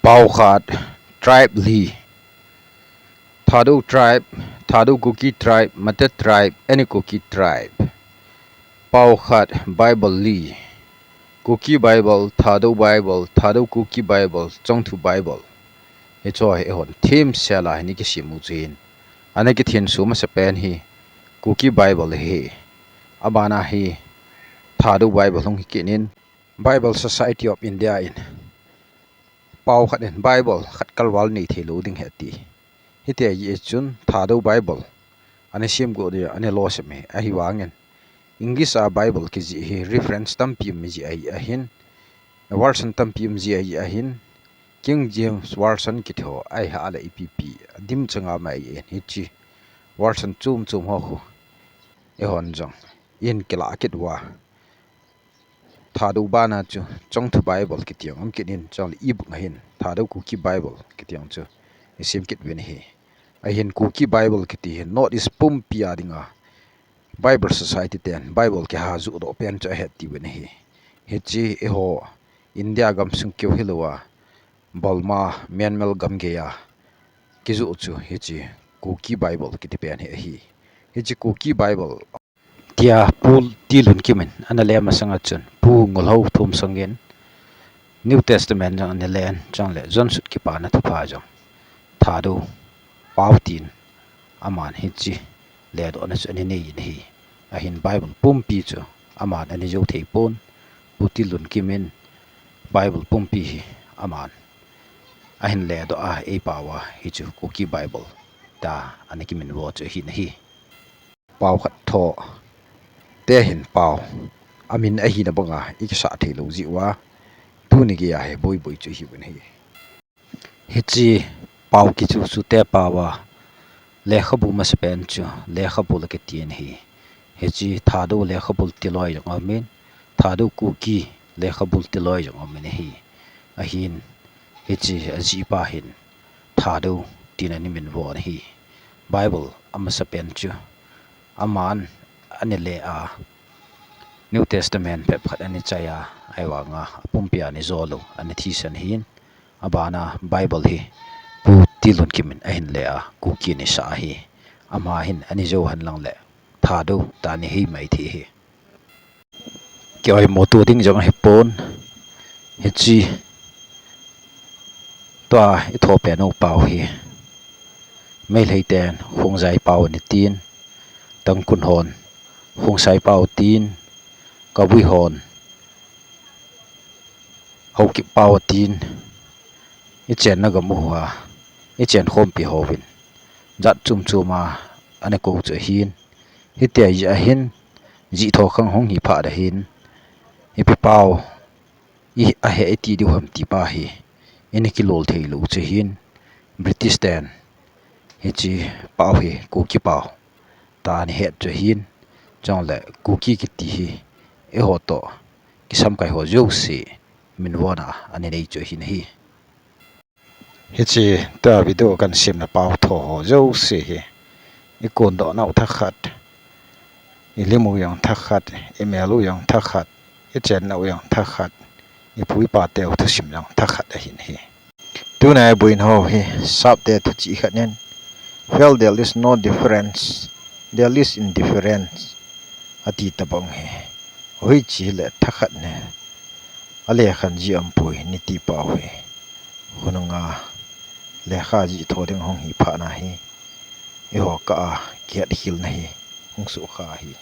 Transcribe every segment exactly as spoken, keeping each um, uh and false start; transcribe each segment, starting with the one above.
Pao khat, tribe li. Thadou tribe, Thadou Kuki tribe, Mate tribe, any Kuki tribe. Pao khat, Bible li. Kuki Bible, Thadou Bible, Thadou Kuki Bible, Chongthu Bible. Hicho hi eihon themsel a hi ana kisem u chu ahin. Ana kithenso masapen hi Kuki Bible ahi. Abana hi Thadou Bible hung hi kit in, Bible Society of India in pao khat in Bible khat kalval nei theilou ding ahi ati. Hitia hi chun Thadou Bible ana sem got dia ana losam e, ahivangin English a Bible kijih hi reference tampi um jeh ahi ahin, version tampi um jeh ahi ahin, King James Version kiti ho ahi a le ipi ipi adim chang a mai ahin, hiche version chom chom ho khu eihon jong ihin kilah kit uva, Thadou bana chu Chongthu Bible kiti jong um kit in, chule ebook a hin Thadou Kuki Bible kiti jong chu isem kit uvin ahi. Ahin Kuki Bible kiti hi North East pumpi a dinga Bible Society ten Bible kiha joh doh pen chu ahi ati uvin ahi. Hiche eiho India gamsung keu hilouva Burma, Myanmar gam geiya kijoh chu hiche Kuki Bible kiti pen hi ahi. Hiche Kuki Bible tia Pu T. Lunkim in ana le masang a chun Pu Ngulhao Thumsang in New Testament jong ana le in, chule John Sut Kipana Thupha jong Thadou pao tin aman hiche ledohna chu ana nei in ahi. Ahin Bible pumpi chu aman ana jou thei pon, Pu T. Lunkim in Bible pumpi hi aman ahin ledoh a eipao a, hichu Kuki Bible tia ana kiminvo chu ahin ahi. Pao khat tho te hin pao amin ahina banga ikisah theilou jeh uva tuni geiya hi boi boi chu ihiuvin ahi. Hiche pao kichu chu te pao a lekhabu masapen chu lekhabul akiti in ahi. Hiche Thadou lekhabul tiloi jong aumin, Thadou Kuki lekhabul tiloi jong aumin ahi. Ahin hiche ajihpa hin Thadou tin ana minvo in ahi. Bible amasapen chu aman ana le a, New Testament phabep khat ana chai a, ahivanga apumpi a ana jo lou, ana thisan ahin, abana Bible hi Pu T. Lunkim in ahin le a, Kuki ana sah ahi. Ama hin ana jou henlang le Thadou tia ana hi mai thei ahi. Kioimo to ding jong ahipon, hiche tua ithopen u pao hi Meitei ten Khongjai pao ana tin, Tangkhul hon Khongsai pao tin, Kabui hon Haokip pao atin, ichenna gam uva ichen khompi hovin jat chom chom a ana kou chu ahin, hitia jeh ahin, jih tho khang hung hi phat ahin, ipi pao i ahe iti diu ham ti pa hi ina kilol thei lou chu ahin, British ten hiche pao hi Kuki pao tia ana het chu ahin, chule Kuki kiti hi eiho toh kisamkai ho jouse minvona ana nei chu ahin ahi. Hiche tua video kahin semna pao tho ho jouse hi ikondoh nau thakhat, ilim u jong thakhat, imel u jong thakhat, ichenna u jong thakhat, ipu ipa teu thusim jong thakhat ahin ahi. Tuna iboina ho hi Sapte thuchih khat in, "Well, there is no difference, there is indifference," ati tabang hi. Hoiche le thakhat ne alekhan ji ampoi niti pao hi. Hunanga lekha jih tho ding hung hi phat na hi, eiho kah a kihet khel na hi hung sukha ahi.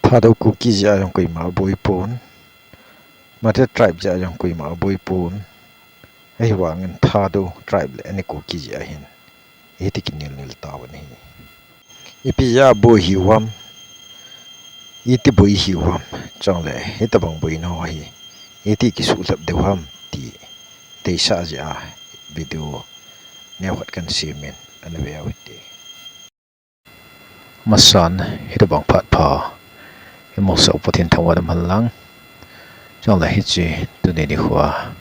Thadou Kuki jeh a jong koima aboi pon, Mate tribe jeh a jong koima aboi pon, ahivangin Thadou tribe le ani Kuki jeh a hin hiti kinel nel tauvin ahi. Ipi jeh a boi hiu ham, iti boi hiu ham, chule hitabang boina ho hi iti kisuhlep diu ham ti deisah jeh a video neokhat kahin semin ana ve uhite. Masan, hitabang phat pha imusah u Pathen thangvah in umhen lang. Chule hiche tuni nikho a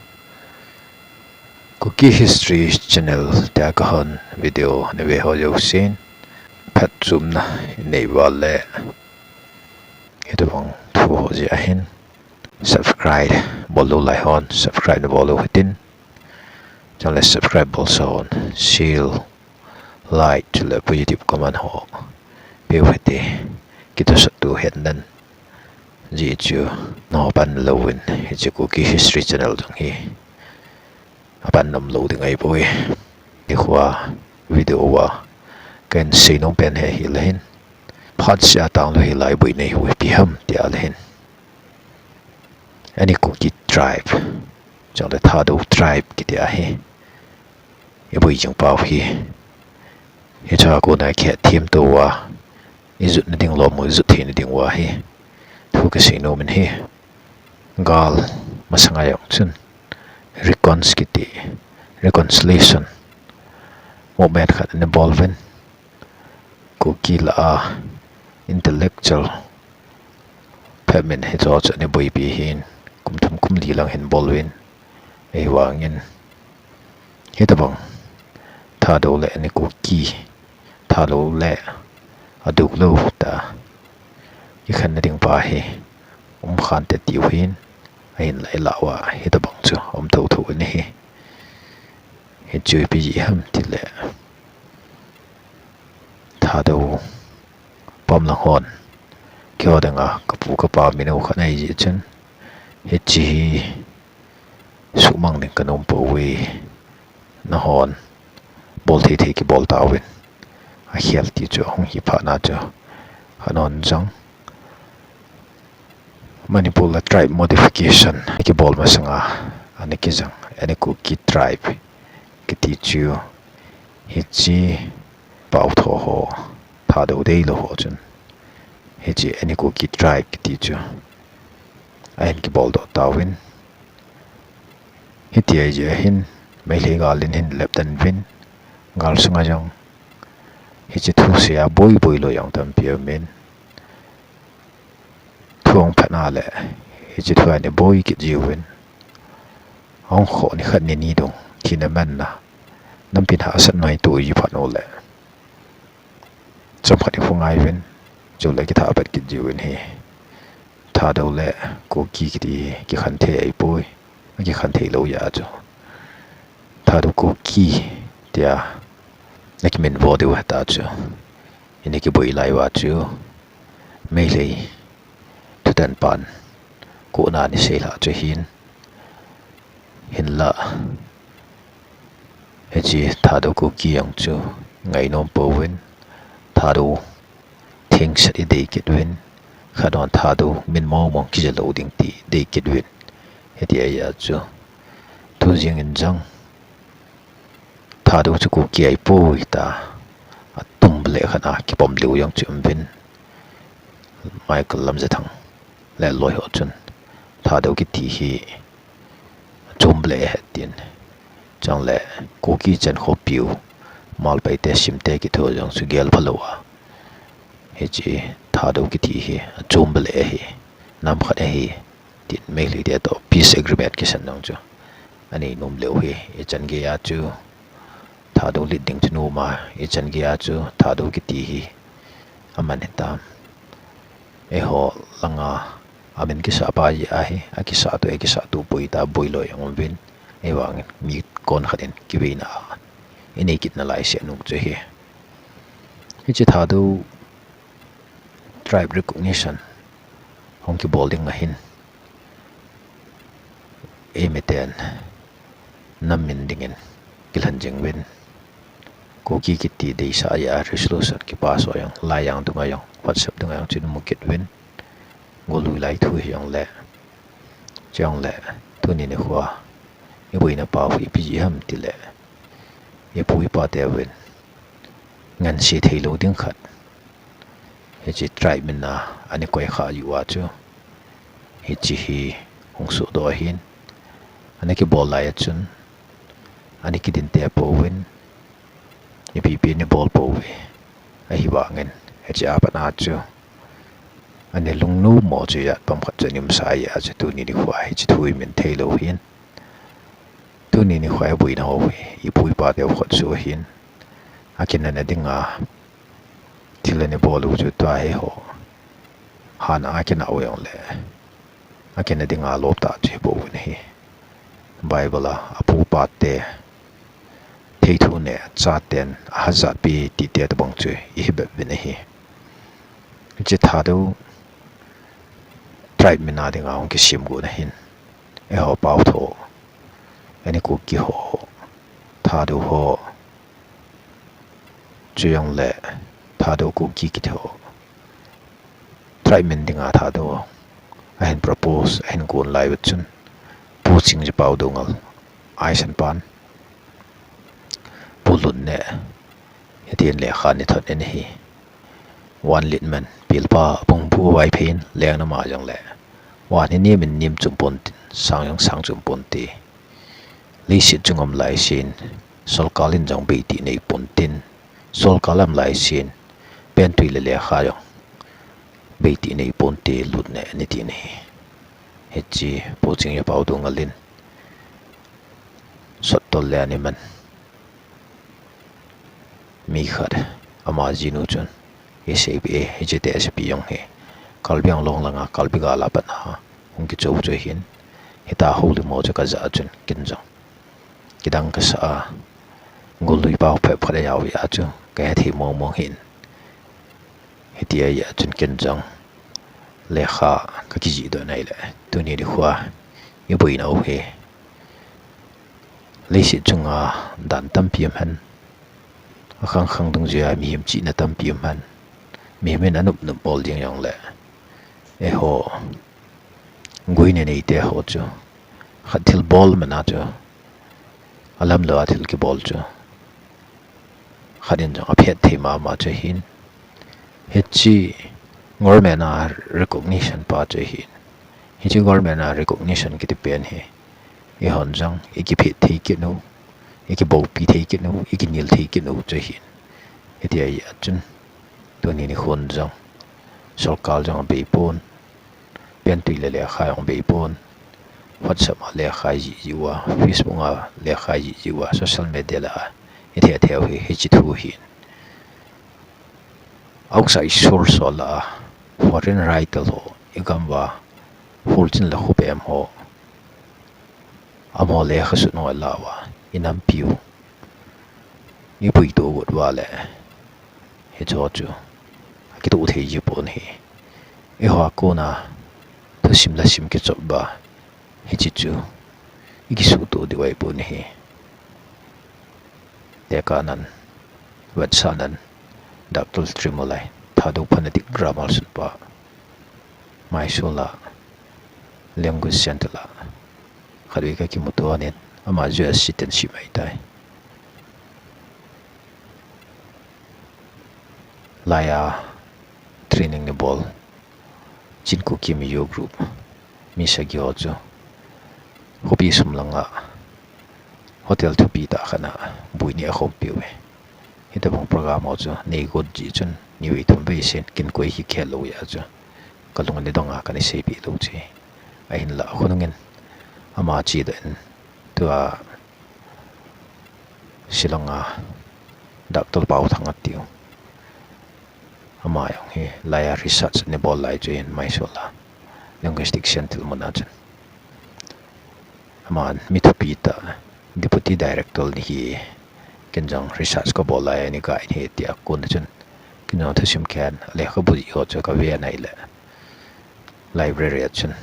Kuki History Channel tia kahin video nave ho jousen phatchomna inei uva le, hitabang thu ho jeh a hin subscribe bol lou lai hon subscribe nabol u hitin. Chule subscribe bolsa hon, share, like, chule positive comment ho peu hite. Kitohsah tu het nan. Ajeh chu nangho pan louvin, hiche Kuki History Channel jong hi apan nom lou ding ahipoi. Nikhoa video a kahin seinom pen hi ahile hin, phat seh a tang lou hilai boi nei u ipi ham tia le hin, Any Kuki tribe, chule Thadou tribe kiti ahi. Iboi jing pau hi, hichea kona kihet them tou a, ijot nading lom u, ijot thei nading uva hi thu kasei nom in ahi. Gal masanga jong chun recons kiti, reconciliation movement khat ana bol uvin, Kuki lah a intellectual phabep in hicheho chu ana boipi ahin, kum thum kum li lang hin bol uvin, ahivangin hitobang Thadou le Any Kuki, Thadou le aduk lou tia kikhen nading pa hi um khante tiu hin, ahinlah ilah uva hitobang chu um thotho in ahi. Hichu ipi jeh ham tile, Thadou pam lang hon, keiho dinga kapu kapa min u khat ahi jeh chun, hiche hi suhmang ding kanom pouve. Nanghon bol thei thei kibol tauvin, akhel ti chu ahung hi phat na chu, khat hon jong Manipur a tribe modification kibol masanga ana kijang Any Kuki tribe kiti chu, hiche pao tho ho, Thadou deilou ho chun hiche Any Kuki tribe kiti chu ahin kibol doh tauvin, hiti ahi jeh hin Meitei gal in ahin lep tan uvin, gal sunga jong hiche thu sei a boi boi lou jong tampi aumin, thu ahung phat na le hiche thu a ana boi kit jiuvin, ahung khoh ni khat ni ni dung thina manna, nampi hahsatna itoh ji phat u le chomkhat ikhongai uvin, chule kithah pat kit jiuvin ahi. Thadou le Kuki kiti hi kikhen thei ahipoi, akikhen thei lou jeh a chu Thadou Kuki tia ana kiminvo diu ahita chu, ina kiboi lai uva chu Meitei thutan pan kona ana seilhah chu ahin, hinlah hiche Thadou Kuki jong chu ngainom pouvin, Thadou thengset idei kit uvin, khat hon Thadou min mong mong kija lou ding ti idei kit uvin, hiti ahi a chu thu jeng in jong Thadou chu Kuki ahipoi tia atum le khat a kipom diu jong chu um uvin, Michael Lamjathang le aloi ho chun Thadou kiti hi achom le ahi tin, chule Kuki chan khopiu Malpaite Simte kitho jong chu gel phalou a, hiche Thadou kiti hi achom le ahi, nam khat ahi tin Meitei te toh peace agreement kisan jong chu anei nom leu hi ichan gei a chu Thadou lit ding chu nom a, ichan gei a chu Thadou kiti hi aman hitam. Eiho langa amin kisah pa jeh ahi, akisah tu, akisah tu poi tia boi lou jong um uvin, ahivangin mi kon khat in kiveina a inei kit nalai seh nom chu ahi. Hiche Thadou tribe recognition hung kibol ding ahin, eimiten nam min dingin kilhen jing uvin, Kuki kiti deisah jeh a resolution kipass ho jong, Laijang dunga jong, WhatsApp dunga jong chun mu kit uvin, golui lai thu hijongle, chujongle, tuni nikhoa iboina pau hi ipi jeh ham tile, ipu ipa teuvin nganse theilou ding khat hiche tribe min a ana koi khah jiu a chu, hiche hi hung sohdoh ahin, ana kibol lai a chun ana kidinte pouvin, ipi ipi ana bol pouve. Ahivangin hiche a pat a chu ana lungnom mo chu ijat bang khat chu ana umsa jeh a chu tuni nikhoa hiche thu imin theilou ahin, tuni nikhoa iboina ho hi ipu ipa teu khutsoh ahin, akinahna dinga thil ana bol u chu tua hi ho, hana akinah u jongle akinah dinga lop tah chu hibou ahi. Bible a apu apate Kei thu ne chaten ahajat pi ti te tabang chu ihi bep vin ahi. Hiche Thadou tribe min a dinga hung kisem got na hin, eiho Pau tho, ani Kuki ho, Thadou ho, chujongle Thadou Kuki kiti ho, tribe min dinga Thadou ahin propose, ahin gon lai u chun, Pu Chingjapau Doungel, aisan pan, Pu Lun ne, hitin lekha ni thot in ahi. Van Litman, pilpa, pung bu vai phin, leng na ma jong le. Van hi nim in nim chum pon tin, sang jong sang chum pon ti. Leiset chung um lai sin, solkal in jong bei ti nei pon tin, solkal um lai sin, pentui le lekha jong bei ti nei pon ti, Lun ne, ni ti nei. Hiche Pu Chingjapau Doungel in sot tol le ani man. Mi khat ama jinu chun, "Hi sei pi e, hiche te S P jong hi Karbi Anglong langa, Karbi gal a pat a hung kichou chu hin, hita houlim ho chu ka ja chun ken jong kidang ka sa a, Gollui pau phabep khat a jao a chu ka hethei mong mong hin." Hiti ahi a chun ken jong lekha ka kijih doh nai le, tuni nikho a i boina u hi leiset chunga dan tampi um hen, akhang khang dungjuia mihem chihna tampi um hen, mihem in anop nop bol ding jong le, eiho guina neite ho chu khat thil bol man a chu alam lou a thil kibol chu khat in jong aphet thei mama chu hin. Hiche government a recognition pa chu hin. Hiche government a recognition kiti pen hi eihon jong i kiphet thei kit u, i kiboupi thei kit u, i kinel thei kit u chu hin. Hiti ahi a chun tuni nikhon jong sorkar jong abei pon, pentui le lekha jong abei pon, WhatsApp a lekha ijih jih uva, Facebook a lekha ijih jih uva, social media la a i the theu hi, hiche thu hin. Outside source ho la a, foreign writer ho, i gam uva, Phulchin le Khupem ho, amaho lekha sut nung a la uva, i nampiu i puito got uva le, hicho chu akitoh thei ji pon hi. Eiho a kona thusim le sim kichop uva, hiche chu i kisuhtoh diu ahi pon hi. Tekahnan, vetsahnan, Doctor Trimulai, Thadou phonetic grammar sunpa, Mysore a Language Center a khatvei ka kimuto ahin, ama U S citizenship ahitai. Laiya training ni bol Chin Kuki Mizo group mi sagi ho chu khopi sum langa hotel thupi tah khat a bui ni akhompiu ve. Hitabang program ho chu nei got ji chun nivei thumvei sen kin koi hi khel lou a chu kalung ani donga kana seipeh lou chu. Ahinlah khonungin ama chedoh in tua Shillong a Doctor Paothang atiu. Ama jong hi laiya research ana bol lai chu ahin Mysore a Linguistic Center mun a chun. Aman mi thupi tah Deputy Director ana hi, ken jong research kabol lai a ana gai ahi tia kon a chun. Ken jong thusim khen lekhabu jih ho chu kave nai le library a chun.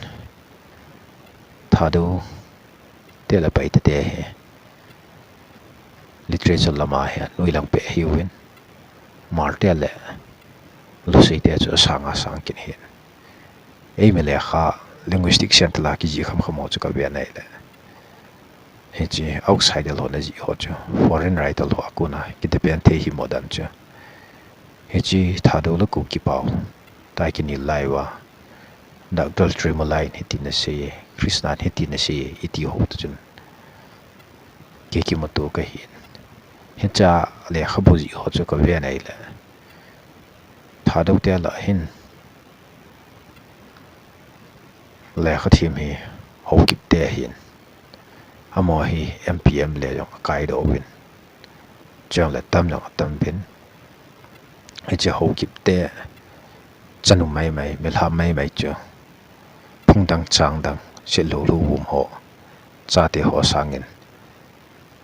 Thadou te le Paite te hi literature lama hi anoi lang peh ahiuvin, Hmar te le Lusei te chu asanga sang kit ahin. Eimi lekha Linguistic Center a kijih kham kham ho chu kave nai le, hiche outsider ho ana jih ho chu foreign writer ho a kona kidepend thei hi mo dan chu. Hiche Thadou le Kuki pau tai kinel lai uva, Doctor Trimulai in hitin asei e, Krishna in hitin asei e, iti ho toh chun kei kimuto kahin. Hiche a lekhabu jih ho chu kave nai le, Thadou te lah a hin lekha them hi Haokip te ahin. Amaho hi M P M le jong akaidoh uvin, chule tam jong atam uvin. Hiche Haokip te chanu maimai, milham maimai chu phung dang chang dang, sitlou lou um ho, chate ho sangin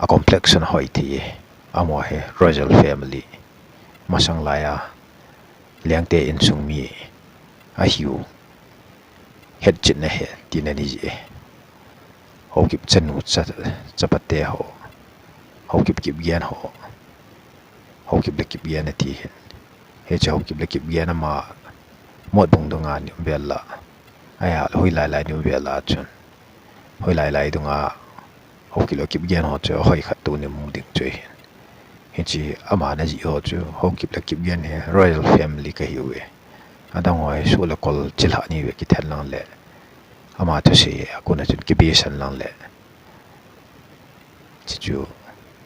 a complexion hoi thei e, amaho hi royal family, masang laiya Lengte insung mi ahiu hetchetna ahi tina nei jeh e. Haokip chanu cha, chapate ho, Haokip Kipgen ho, Haokip le Kipgen ati hin. Hiche Haokip le Kipgen ama Motbung dunga ni um vel a, ahia, hoilai lai ni um vel a chun, hoilai lai dunga Haokip le Kipgen ho chu hoi khat tuni mu ding chu ahin. Hiche ama ana jih ho chu Haokip le Kipgen hi royal family kahiuve. Adang ho hi soh le kol chilhah ni ve kithen lang le, ama thusei hi akona chun kibesan lang le, chuchu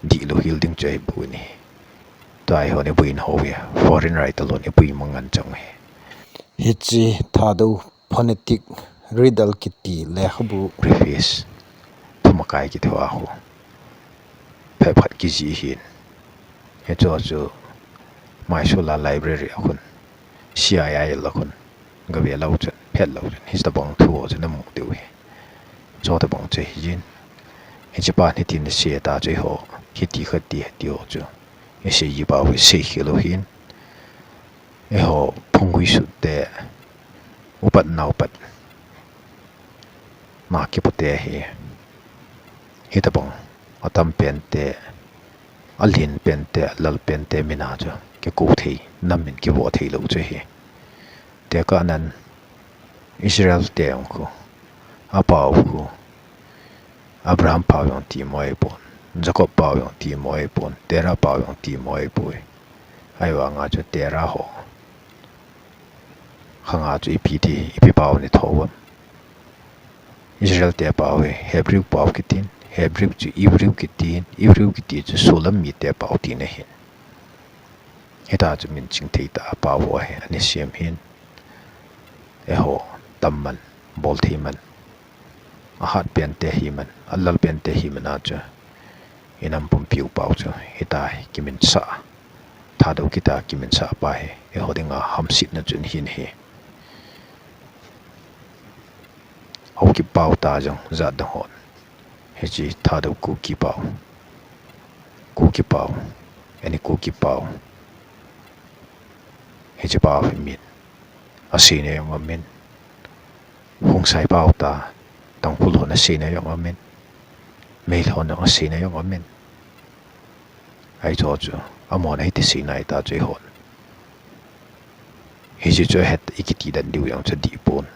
dihlou hel ding chu ahipoi. Tua hi hon ibui in hou hi, foreign writer lon ibui mang ngan chang hi. Hiche Thadou phonetic riddle kiti lekhabu, preface, thumakai kiti ho a khu phabep khat kijih ahin. Hicheho chu Mysore a library a khun, C I I L a khun gave leu chun, phet leu chun, hitabang thu ho chu namu diu ahi. Chutabang chu ahin, hiche pan hitin asei ta chu eiho hiti khat ti, hiti ho chu isei ji pau hi seikhel u ahin. Eiho phunggui sut te, upat naupat, na kipote hi, hitabang atam pen te, alen pen te, alal pen te min a chu kikou thei, nam min kivoh thei lou chu ahi. Tekahnan Israel te jong khu, apao khu, Abraham pao jong ti mo ahipon, Jacob pao jong ti mo ahipon, Terah pao jong ti mo ahipoi. Ahivanga chu Terah ho khanga chu ipi ti, ipi pao ni thou am? Israel te pao hi Hebrew pao kitin, Hebrew chu Hebrew kitin, Hebrew kiti chu solam mite pao tina ahin. Hita chu min chingthei tah a pao ho hi ana sem ahin. Eiho tam man, bol thei man, ahat pen te hi man, alal pen te hi man a chu, inam pumpiu pao chu hita hi kiminsah, Thadou kiti a kiminsah pa hi eiho dinga hamsetna chu ahin ahi. Haokip pao ta jong jat dang hon, hiche Thadou Kuki pao, Kuki pao, any Kuki pao, hiche pao hi min aseina jong aumin, Khongsai pao ta, Tangkhul hon aseina jong aumin, Meilhei hon jong aseina jong aumin. Ahi chu chu, amahon ahiti sei nai ta chu eihon, hiche chu ahet ikiti den diu jong chu adih pon.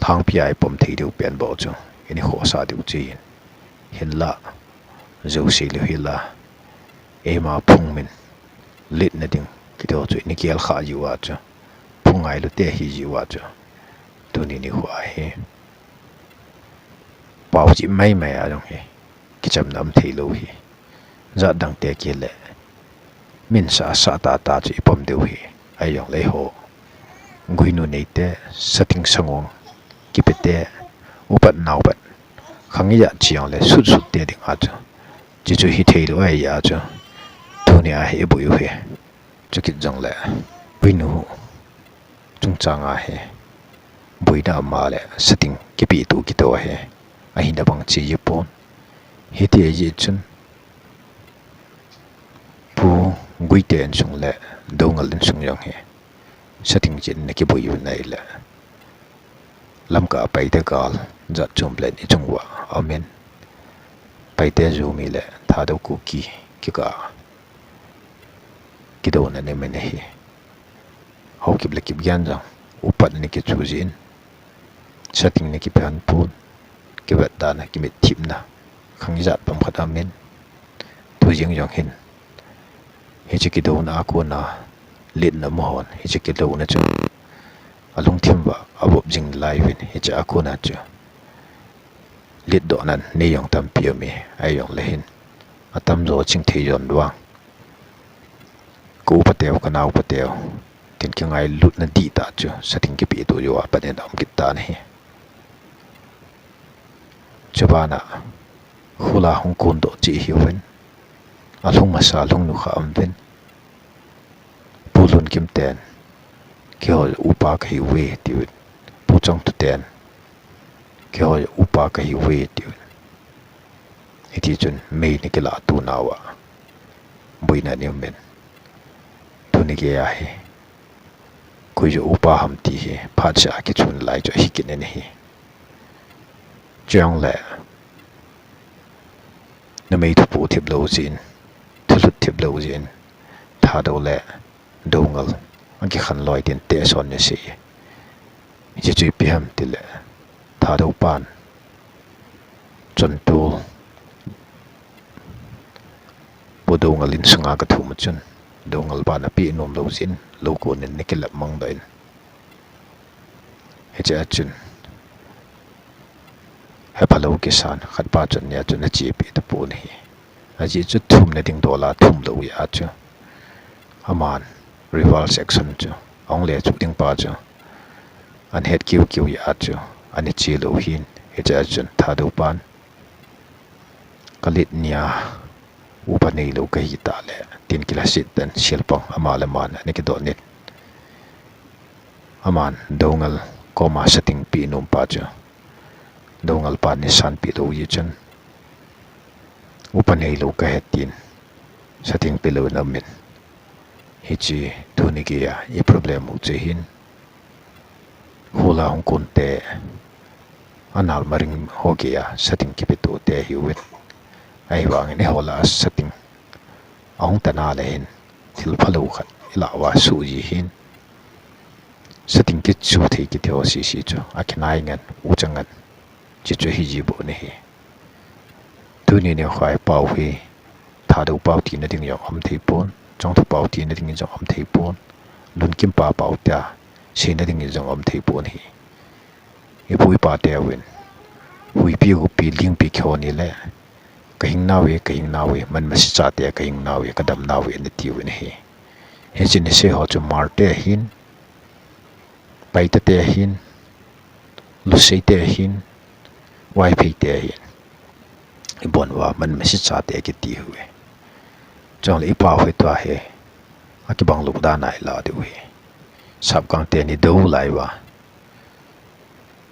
Lhangpi a ipom thei diu pen bou chu ini khohsah diu chu ahin. Hinlah, jouse lou hila, eima phung min letna ding kiti ho chu ini gelkha jiu a chu, phung ngailute ahi jiu a chu, tuni nikho a hi pao chih maimai a jong hi kichamna um thei lou ahi. Jat dang te kile, min sah sah tah tah chu ipom diu ahi. Ahijongle eiho Guinu neite, sating sangong kipete, upat naupat, khang ijat cheng le sut sut te dinga chu, chuchu hithei lou ahi a chu, tuni a hi ibui u ahi. Chukit jongle, Guinu chungchang a hi boina ama le sating kipeh tu kitoh ahi. Ahina bang chi ji pon. Hiti ahi jeh chun, Pu Guite insung le Doungel insung jong hi sating chin na kibui u nai le, Lamka a Paite gal jat chom len ichung uva aumin, Paite Zomi le Thadou Kuki kikah a kidouna nei man ahi. Haokip le Kipgen jong upat ana kichu jin, sating ana kipeh pon, kivetdana, kimitthipna khang ijat pamkhat aumin, tu jeng jong hin hiche kidouna a kona letna amahon hiche kidouna chu alungthim uva avop jing lai uvin, hiche a kona chu letdohna nei jong tampi aume. Ahijongle hin atamjo chingthei jon vang, ka upa teu, ka naopa teu, tin kingailutna dihtah chu sating kipeh tu jou a pat in aum kit tan ahi. Chubana khula hung kondoh cheh hiuvin, alhung masa alhung nukha aum uvin, Pu Lunkim ten, keiho upa kahiuve tiuvin, Pu Changthu ten, keiho upa kahiuve tiuvin, Hiti chun mei nakilah tu nauva boina nei um in. Tuni geiya hi koi jo upa ham ti hi phatseh a kichun lai chu ahi kit in ahi. Chule numei thupoh thip lou jeh in, thulhut thip lou jeh in, Thadou le Doungel akikhen loi tin tehson nei sei. Hiche chu ipi ham tile, Thadou pan chontu Pu Doungel insunga gathum a chun, Doungel pan apeh nom lou jeh in, lou kon in ana kilep mang doh in. Hiche a chun hephalou kisan, khatpa chun nia chun achepi tapon ahi. Ajeh chu thumna ding dol a thum lou jeh a chu, aman reverse action chu, ahung le chu ding pa chu, ana het kiu kiu jeh a chu, ana che lou hin, hiche a chun Thadou pan kalet nia upa neilou kahi tah le, tin kilhaset tan selpang ama le aman ana kidoh in. Aman Doungel koma sating pe nom pa chu, Doungel pan neisanpeh lou jeh chun, upa neilou kahi tin sating pe lou in aum in. Hiche tuni geiya i problem u chu ahin, khula hung kon te, anal maring ho geiya sating kipe to te ahiuvin. Ahivangin eiho lah a sating ahung tan a le hin, thil phalou khat ilah uva suh ji hin, sating kichu thei kiti ho sese chu, akhinai ngen, ucha ngen, hiche chu ahi ji bou ahi. Tuni nikho a pao hi, Thadou pao tina ding jong um thei pon, Chongthu pao tina ding jong um thei pon, Lunkim pa pao tia seina ding jong um thei pon ahi. Ipu ipa teuvin, huipi, gupi, lingpi kihou ni le, kahing nauve, kahing nauve, man masi chate kahing nauve, kadam nauve, ana tiuvin ahi. Hiche nei sei ho chu Hmar te ahin, Paite te ahin, Lusei te ahin, Vaiphei te ahin. Ibon uva man masi chate kiti uve. Chule i pao hi tua hi akibang lou dan a ilah diu ahi. Sapkang teni dou lai uva,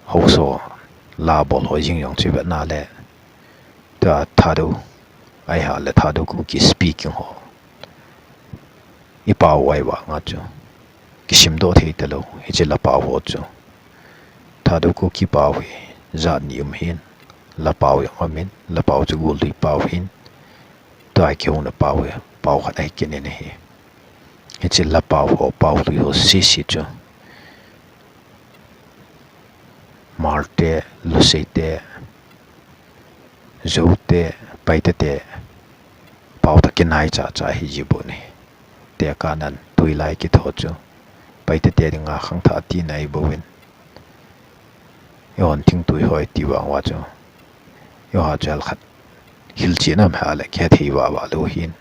haosa la bol ho jing jong chu ivet na le, tua Thadou, ahi ha le Thadou Kuki speaking ho i pao uva ahivanga chu kisimdoh thei talou, hiche la pao ho chu. Thadou Kuki pao hi jat ni um hin, la pao jong um in, la pao chu Gollui pao hin, tua kihouna pao hi pao khat ahi kit in ahi. Hiche la pao ho, pao lui ho sese chu Hmar te, Lusei te, Zou te, Paite te pao toh kinai chacha ahi ji bou ahi. Tekah nan tuilai kitho chu Paite te dinga khangthah tina ahi bouvin, eihon thingtui ho iti vang uva chu, eiho chu hel khat hilchen ham hale kihethei vahvah lou hin.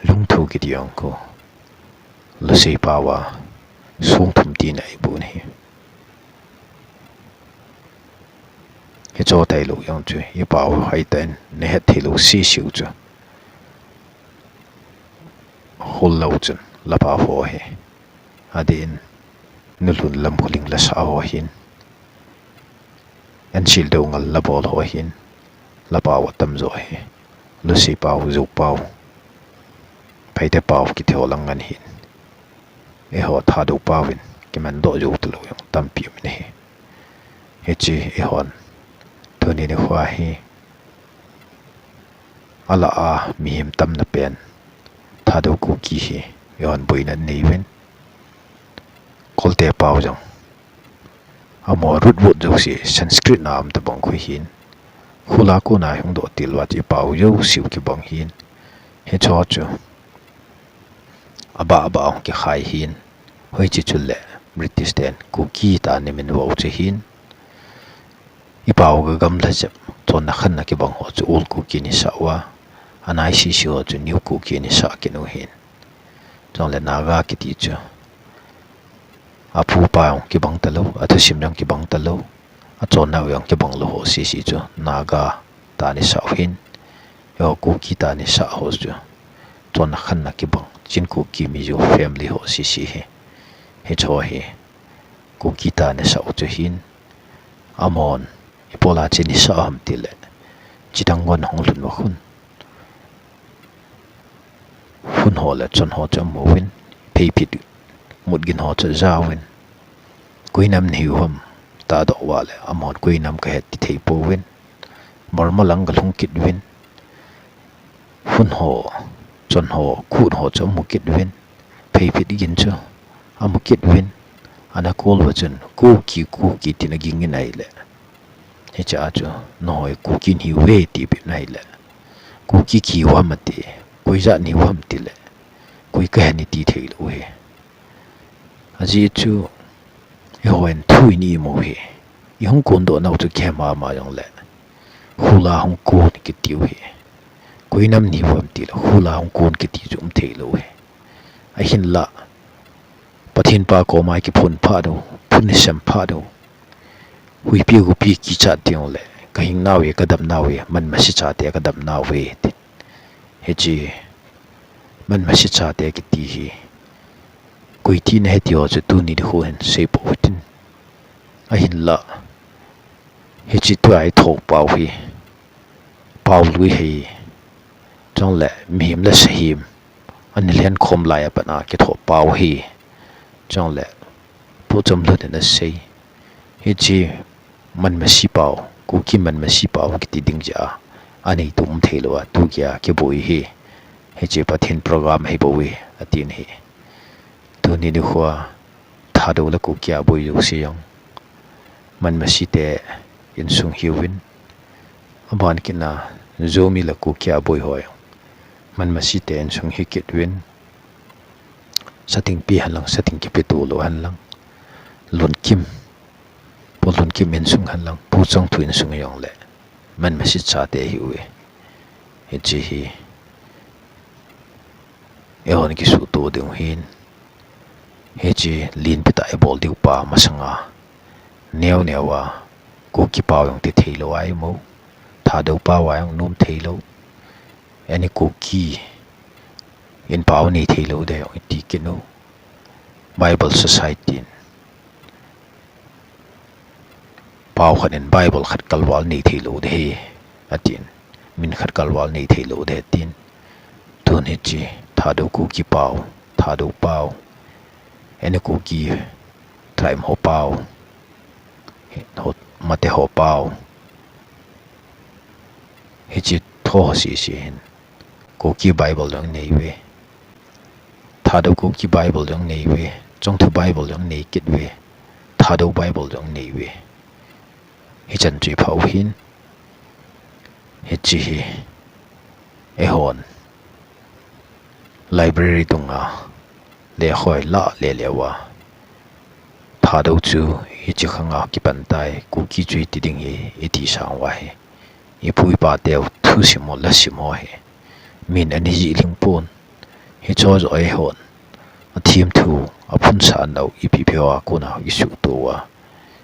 Lungthu kiti jong khu Lusei pao a song thum tina ahi bou ahi. Hiche tailou jong chu i pao u ahi tan, nahet thei lou sese u chu, khol lou chun la pao ho hi, adeh in, Nulhun Lamkholing lasa ho hin, Ensil Doungel la bol ho hin, la pao atamjo ahi. Lusei pao, Zou pao, Paite pao kiti ho lang ngen hin, eiho Thadou pao vin kimandoh jou talou jong tampi um in ahi. Hiche eihon tuni nikho hi alah a mihem tamna pen Thadou Kuki hi eihon boina nei uvin, Kolte pao jong amaho root word jouse Sanskrit na um tabang khu hin, khula kona hung doh til uva chu i pao jouse u kibang hin, hicheho chu abah abah hung kikhai hin, hoiche chule British ten Kuki tia min vo chu hin, i pao ga gamla jep, chonna khanna kibang ho chu Old Kuki ana sah uva, anai sese ho chu New Kuki ana sah kit u hin. Chule Naga kiti chu apupa jong kibang talou, athusim jong kibang talou, achonna u jong kibang lou ho sese chu Naga tia ana sah u hin, eiho Kuki tia ana sah ho chu chonna khanna kibang, Chin Kuki Mizo family ho sese hi, hicheho hi Kuki tia ana sah u chu hin, amahon ipi bola chu ana sah u ham tile, Chidang gon hong lhun va khun. Hun ho le chon ho chu amu uvin, pheiphit mutgin ho chu aja uvin. Koi nam nahiu ham, tahdoh uva le, amahon koi nam kahe ti thei pouvin. Mormo lang kalhung kit uvin. Hun ho, chon ho, kut ho chu amu kit uvin. Pheiphit gin chu amu kit uvin. Ana kol uva chun, Kuki, Kuki, tin aging in ahile. Hiche a chu, nahoi Kuki nahiuve, ti peh in ahile. Kuki kihiu ham ati, koi jat nahiu ham tile. Koi kahi nati thei lou hi. Ajeh chu, eihon thu ini imu hi. Ihung kondoh nau chu kihe mama jongle. Hula hung kon kiti u hi. Koi nam nahiu ham tile, hula hung kon kiti chu um thei lou hi. Ahinla, Pathen pa koma kiphun phat u, phun isem phat u. Huipi hupi kichat ding le, kahing nau e, kadam nau e, manmasi chate kadam nau e, tin. Hiche, manmasi chate kiti hi. Koi ti nahi ti ho chu tuni nikho hin seipou hitin. Ahinla, hiche tua ithoh pau hi. Pau lui hi. Chule, mihem le sahem. Ana lhenkhom lai a pat a kithoh pau hi. Chule, Pu Chamlun in asei. Hiche manmasi pau, Kuki manmasi pau kiti ding jeh a. Anei tum thei lou a, tu kia kiboi hi. Hiche Pathen program hi bou hi, atin hi. Tuni nikho a, Thadou le Kuki a boi jouse jong. Manmasi te insung hiuvin. Aban kit na, Zomi le Kuki a boi ho jong. Manmasi te insung hi kit uvin. Sating pi hen lang, sating kipe to lou hen lang. Lunkim. Pu Lunkim insung hen lang, Pu Chongthu insung jong le. Manmasi chate ahiuve. Hiche hi. Eihon kisuhto diu hin. Hiche lenpi tah ibol diu pa masanga. Neo neo a. Kuki pau jong ti thei lou a imu. Thadou pau a jong nom thei lou. Any Kuki in pau nei thei lou de jong iti kit u. Bible Society in pau khat in Bible khat kalval nei thei lou de hi, atin. Min khat kalval nei thei lou de, atin. Tun hiche, Thadou Kuki pau, Thadou pau. Any Kuki, Traim ho pau. Ho, Mate ho pau. Hiche tho ho sese hin. Kuki Bible jong nei uve. Thadou Kuki Bible jong nei uve. Chongthu Bible jong nei kit uve. Thadou Bible jong nei uve. Hichan chu ipha u hin. Hiche hi. Eihon. Library dunga. Lekha ilah le le uva. Thadou chu hiche khanga kipan tai, Kuki chu hiti ding hi, iti sang uva hi. Ipu ipa teu thusim ho, lasim ho hi. Min ana jih lhing pon. Hicheho joh eihon. Athim thu, aphun sah nau, ipi phe ho a kona, isuhto uva.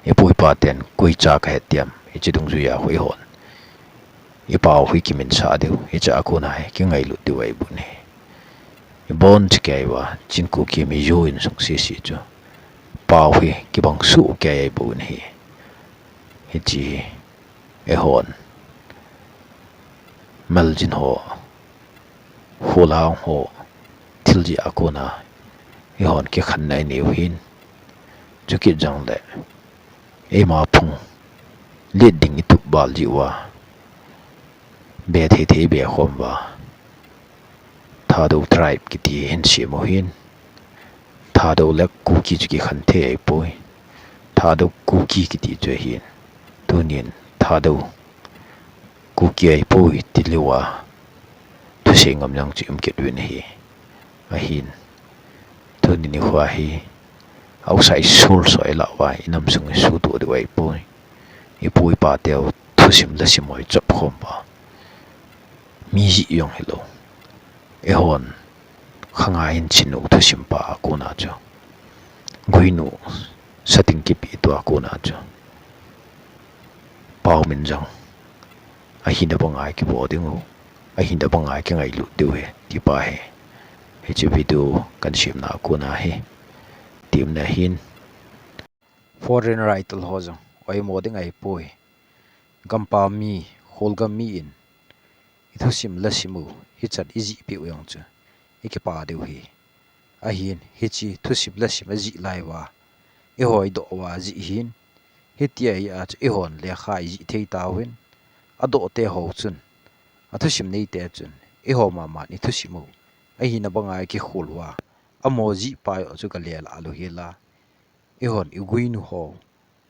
Ipu ipa ten, koi cha kahe tiam, hiche dungjui a ho eihon. Ipau hi kiminsah diu, hiche a kona hi, kingailut diu ahi bon hi. Ibon chikei uva, Chin Kuki Mizo insung sese chu. Pau hi, kibang soh kei ahi bon hi. Hiche hi, eihon. Maljin ho, Holang ho, thil jeh a kona, eihon kikhenna inei u hin. Chukit jongle, eima phung, let ding itup val jeh uva, be thei thei be khom uva. Thadou tribe kiti hin sem u hin. Thadou le Kuki chu kikhen thei ahipoi. Thadou Kuki kiti chu ahin. Tunin Thadou Kuki ahipoi ti lou a. Thusei ngam jong chu um kit uvin ahi. Ahin. Tuni nikho hi. Outside source ho ilah uva, inam sung isuhto diu ahipoi. Ipu ipa teu thusim lasim ho ichop khom uva. Mi jeh jong hilou. Eihon. Khanga hin chinu thusim pa a kona chu. Guinu sating kipe tua kona chu. Pau min jong. Ahina banga kibo diu. Ahina banga kingailut diu hi. Ti pa hi. Hiche video kahin semna a kona hi. Ti umna hin. Foreign writer ho jong. Oimo ding ahipoi. Gampam mi, Kholgam mi in. thusim la sim u, hichan i jih piu jong chu i kipa diu hi. Ahin, hichi thusim la sim a jih lai uva, i hoi doh uva jih hin, hitia hi a chu i hon lekha i jih thei tauvin, a doh te ho chun, a thusim nei te chun, i ho mama in i thusim u, ahina banga i kikhol uva, a mo jih pa u chu ka le la lu hi la, i hon i guinu ho,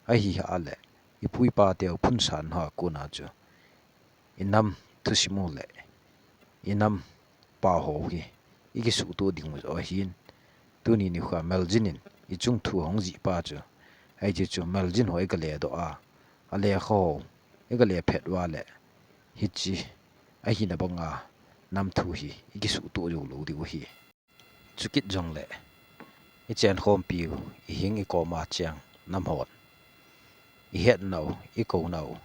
ahi ha le, i pu i pa te u phunsan ho a kona chu, i nam thusim u le, i nam pa ho hi, i kisuhto ding u jo ahin, tuni nikho a Meljin in, i chung thu hong jih pa chu, ahi chu chu Meljin ho i ka le doh a, a lekha ho, i ka le phet uva le, hichi, ahina banga, nam thu hi, i kisuhto jou lou diu hi. Chukit jongle, i chen khompiu, i hing i koma cheng, nam hon. I hetnau, i kounau,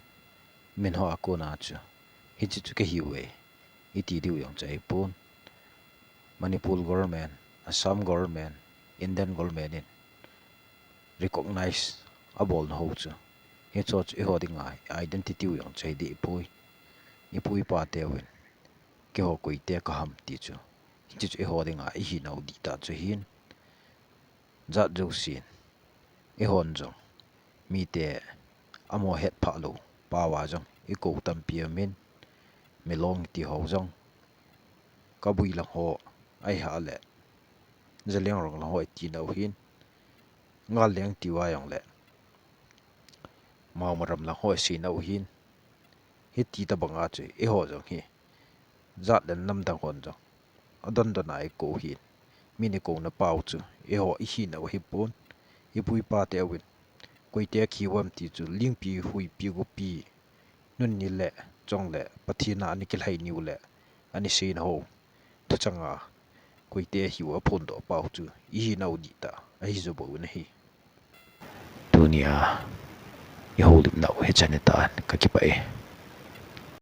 min ho a kona chu, hichi chu ka hiuve, i ti diu jong chu ahi pon. Manipur government, Assam government, Indian government in recognize a bolna ho chu, hicho chu i ho dinga identity u jong chu ahi deh poi. I pu i pa te uvin, kei ho koi te ka ham ti chu, hichi chu i ho dinga i hinau dih ta chu hin. Jat jousen, i hon jong, mite a mo het phah lou, pao a jong, i kou tampi a min, Milong ti ho jong, Kabui lang ho, ahi ha le, Zeliangrong lang ho i ti nau hin, Ngal leng ti uva jong le, Mao Maram lang ho i sei nau hin, hiti tabanga chu, i ho jong hi, jat le nam dang hon jong, a don don a i kou hin, min i kouna pao chu, i ho i hinau hi pon, i pu i pa te uvin, koi te ki uvam ti chu, lingpi, huipi, gupi, nun ni le, chong le, Pathen a ani kilhai niu le, ani seina ho, thuchang a, koi te hiu a phondoh pau chu, i hinau dih ta, ahi jo bou na hi. Tunia, i houlimnau hi chan hitan, ka kipah e.